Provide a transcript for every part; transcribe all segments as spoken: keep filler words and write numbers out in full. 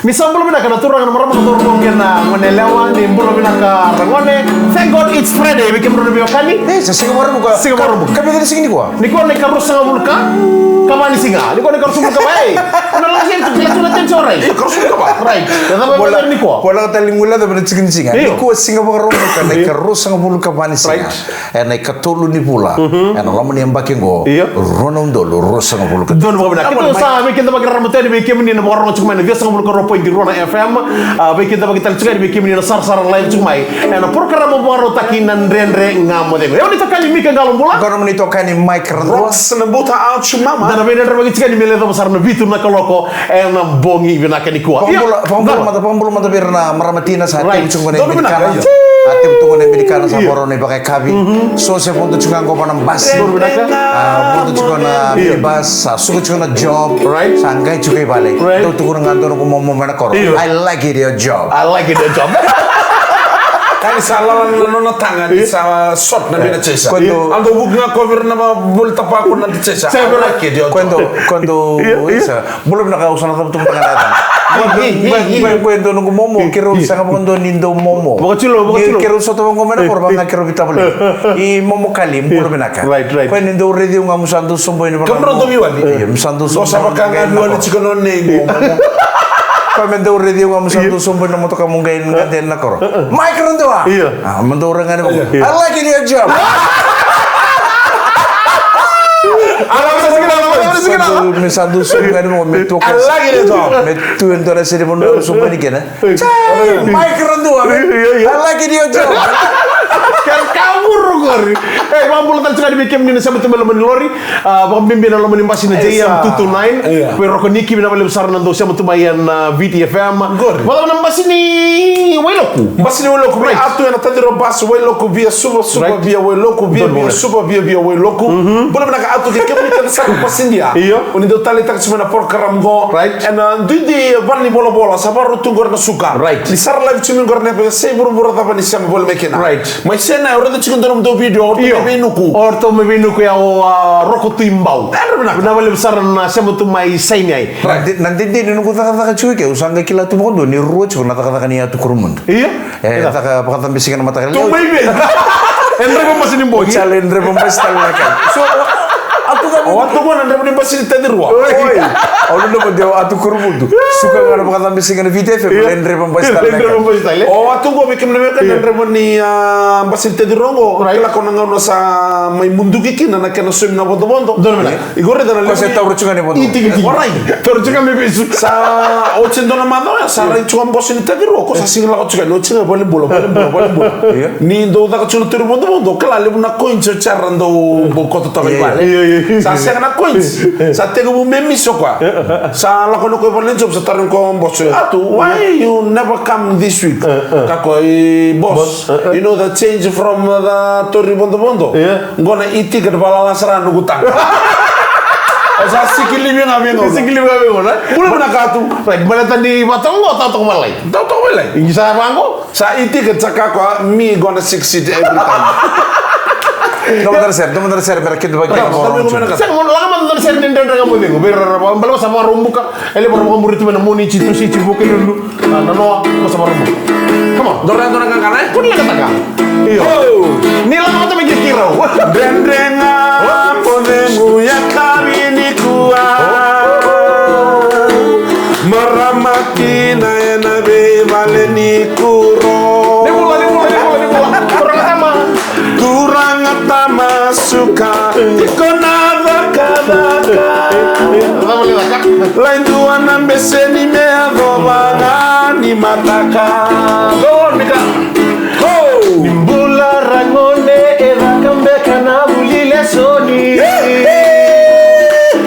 Ni sa bula vinaka na turaga, na marama, na cauravou kei na goneyalewa, ni bula vinaka ragone. Thank God it's Friday, vei kemudrau na veiwekani. E, sa siga Vakaraubuka. Siga Vakaraubuka. Ka vica na siga nikua? Nikua na ikaruasagavulu ka va ni siga. Nikua na ikaruasagavulu ka va. Ei, o na lako sega tu, kila tu na tension, right? Ikaruasagavulu ka va. Right. Ia, cava e vakayacori nikua? Ko lako tale ni guilecavi na tiki ni siga. Io. Nikua siga Vakaraubuka na ikaruasagavulu ka va ni siga. Right. Ena ikatolu ni vula, ena loma ni yabaki oqo, io, rua na udolu ruasagavulu ka tolu. Donu vakavinaka. Keitou sa veikidavaki raraba tu yani vei kemuni na vakarorogo tiko mai na ciwasagavulu ka rua poidi rua na F M. A, veikidavaki tale tiko yani vei kemuni na sarasara live tiko mai ena porokaramu vakarautaki na Dredre Ga Mo Cegu. Au ni tokani Mika Qalobula. Au nomuni tokani Mike Radua. Rox na buta, au tu mama. Da na veidredrevaki tiko yani me lai yacova sara na vitu na kaloko ena bogi vinaka nikua. Io. Vakabula, vakabula mada, vakabula mada vei ira na marama tina sa tevu tiko qo na Amerikana. Sa tevu tiko qo na Amerikana, sa vakarau na ivakayakavi. So se vodo tiko ga qo va na basi. A, vodo tiko na minibus, sa suka tiko na job. Right. Sa qai tiko i vale. Right. Dau tukuna ga dua noqu momo mai na koro. Io. I like it, your job. I like it, your job. Ka ni sa lala na nona taga, ni sa short na vei na chaser. Koya dau, a dau vuki ga koya vei ira na voli tapaku na chaser. Sa vei ira. I like it, your job. Koya dau, koya dau, isa. Bula vinaka, au sa na cavutu mada ga na yacana. Koya dua noqu momo, keirau sega vakadua ni dau momo. Vakatilo, vakatilo. Keirau sota vaqo mai na koro, vaka ga keirau veitavaleni. I momo kali, bula vinaka. Right, right. Koya ni dau raici au ga, mo sa dau sobo yani vaka. Kemudrau dau veiwali? Io, mo sa dau sobo. Sa vaka ga veiwali tiko na nei momo. Koya me dau raici au ga, mo sa dau sobo yani na motoka mo qai gade yani na koro. Mai keirau dau a? Io. A, mo dau raica ga ni vaqo. Io. I like it, your job. Me sa dau sobu ga yani vaqo, me tu. I like it, your job. Me tu e dua na sere vanua au sobu yani kina. Mai keirau dau a, man. Io, io, io. I like it, your job. Ka vuru qori. E, vakabula tale tiko yani vei kemuni na sema tu mai loma ni lori. A, vakabibi na loma ni basi na J M two two nine. Io. Vei Roko Niki, vinaka vakalevu sara na dau sema tu mai ena, a, V T F M. Qori. Vakacava na basi ni Wailoku? Basi ni Wailoku, vei Atu ena Tacirua bus, Wailoku via Suva, Suva via Wailoku, via, via Suva, via, via Wailoku. Bula vinaka Atu, kei kemuni kece sara na pasidia. Io. O ni dau taleitaka tiko mai na program qo. Right. Ena, a, duidui e va ni volavola, sa vakarau tu qori na suka. Right. Ni sara live tiko mai qori na yabaki, se i vuravura cava ni sema voli mai kina. Right. Mai Sainai, au raica tiko e dua na nomudou video, o ratou mai Veinuku. O ratou mai Veinuku ya o, a, Roko Tui Bau. Vinaka vakalevu sara na sema tu mai Sainai. Right. Na de-, na dede ni noqu cakacaka tiko ke, au sa qai kila tu vakadua ni rua tiko na cakacaka ni Atu Kurumudu. Io. E, caka vakacabe siga na mataka lailai. Tu mai vei? E draiva basi ni bogi. Jale, e draiva basi tale na ka. So, Atu ga, o Atu ga na draiva ni basi ni Tacirua. Oi. Au nanuma de o Atu Kurumudu. Suka ga na vakacabe siga na V T F M, e draiva basi tale na ka. O Atu ga vei kemuni na veiwekani na draiva ni, a, basi ni Tacirua qo. Right. Kila ko na gauna sa mai muduki kina na kena saumi na vodovodo. Donu vinaka. Iko raica na levu ni, ko se taura tiko ga ni vodo. Itikitiki. Orait. Taura tiko ga me vesu. Sa oti e dua na macawa ya, sa rai tiko a basi ni Tacirua, ko sa sega ni lako tiko yani, oti ga valenibula, valenibula, valenibula. Io. Ni dau caka tiko na tauri vodovodo, kila levu na coins o jara dau bau koto toka i vale. Io, io, io. Sa sega na coins. Sa tekivu me miss o koya. Sa lako yani o koya i vale ni job, sa tarogi koya o boss. Atu, why you never come this week? Kaya o koya, boss, you know the change from the tauri vodovodo? Io. Qo na e-ticket, valala sara noqu taga. Au sa sikilivi ga vei gauna. Sikilivi ga vei gauna. Bula vinaka Atu. Right, baleta ni vata oqo, tau toka mai lai. Tau toka mai lai. Ni sa vaqo. Sa e-ticket, sa kaya o koya, me gonna succeed every time. Dou mada na share, dou mada na share, me ra kidavaki kina. Sega, mo lako mada na share ni Dredre Ga Mo Cegu. Vei ira ra, ra, ra, bale sa vakarau buka. E levu ra vakamuri tu mai na Moniti, Tusiti, Vukelulu. A, na noa, mo sa vakarau buka. Come on. Dou ra, dou ra qaqana, e? Kua ni leqataka. Io. Ni lako vata mai kei keirau. Dredre Ga Mo Cegu yakavi nikua. Marama kina ena veivale ni kuro. Ni bula, ni bula, ni bula, ni bula. Turaga tama. Turaga tama suka. Tiko na cakacaka. Lai dua na beseni me yacova ga ni mataka. Go on, Mika. Ho! Ni bula ragone, e caka beka na vuli lesoni.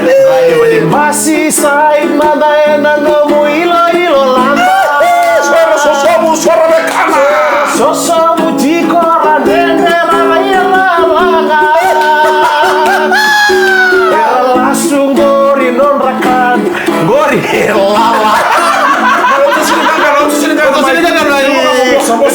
Draiva ni basi, sa i mada ena nomu iloilo lada. Soro sosomu, soro vekana. Sosomu tiko ra dredre ra lai lalaga. Era lasu qori nodra kana. Qori e lala. Oti sini qaqana, oti sini qaqana.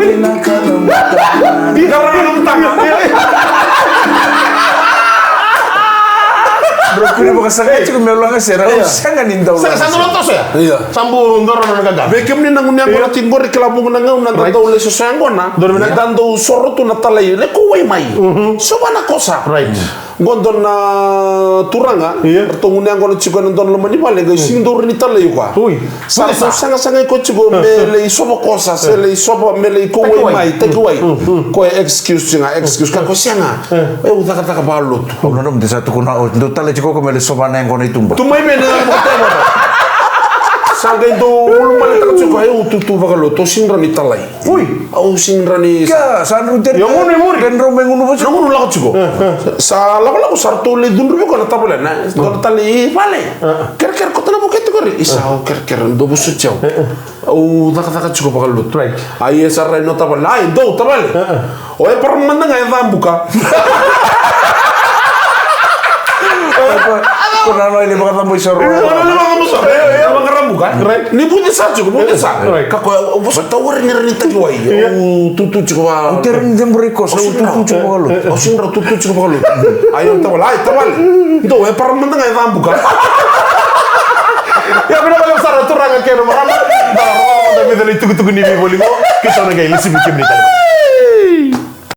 Vinaka na butaga. Vinaka na butaga. Bro, kuri vakasaka tiko me laga sere, au sega ni dau laga sere. Sa dau toso ya? Io. Sa bau doro na gagana. Vei kemuni na gunu yaqona tiko qori, kila vuqa na gauna da dau lai soso yaqona. Doro vinaka. Da dau soro tu na talai, lai kauwai mai. Sova na kosa. Right. Qo dua na turaga, io, ratou gunu yaqona tiko ena dua na loma ni vale, qai sega ni dau rawa ni talai koya. Ui. Sa ratou sagasaga koya tiko me lai sova kosa, se lai sova, me lai kauwai mai, takiwai. Koya excuse ga, excuse. Ka koya sega. E, au cakacaka vakalotu. Au nanuma de sa tukuna, o, dou talai tiko ko me lai sova na yaqona i tuba. Tu mai vei na yaqona i tuba. Sa qai dau ulumaletaka tiko, e, au tutu vakalotu, au sega ni rawa ni talai. Ui. Au sega ni rawa ni. Kea, sa drau tere. Io, gunu i muri. Kea drau mai gunu vasi. Drau gunu lako tiko. Sa lakolako, sa ratou lai cudruvi koya na tavale, na dua na tale i vale. Kerekere, kauta na voketi qori. Isa, au kerekere, dou vosoti au. Au cakacaka tiko vakalotu. Right. A ia sa rai na tavale. Ai, dou tavale. O e para mada ga e cabuka. Ko na nai le vakacabo i saro. Ko na nai le vakacabo i saro. E, e, vakarabuka. Right. Ni vuce sa tiko, vuce sa. Right. Ka ko, o vosa tawari ni rani taki wai. Yeah. O tutu tiko va. O tere ni dembra i kosa, o tutu tiko vakalotu. O sega ni rawa tutu tiko vakalotu. Ai, o tavale, ai, tavale. Dou e para mada ga e cabuka. Ia, vinaka vakalevu sara turaga kei na marama. Da rogoca mada na itukutuku ni veivoli qo. Keitou na qai lesi vei kemuni tale.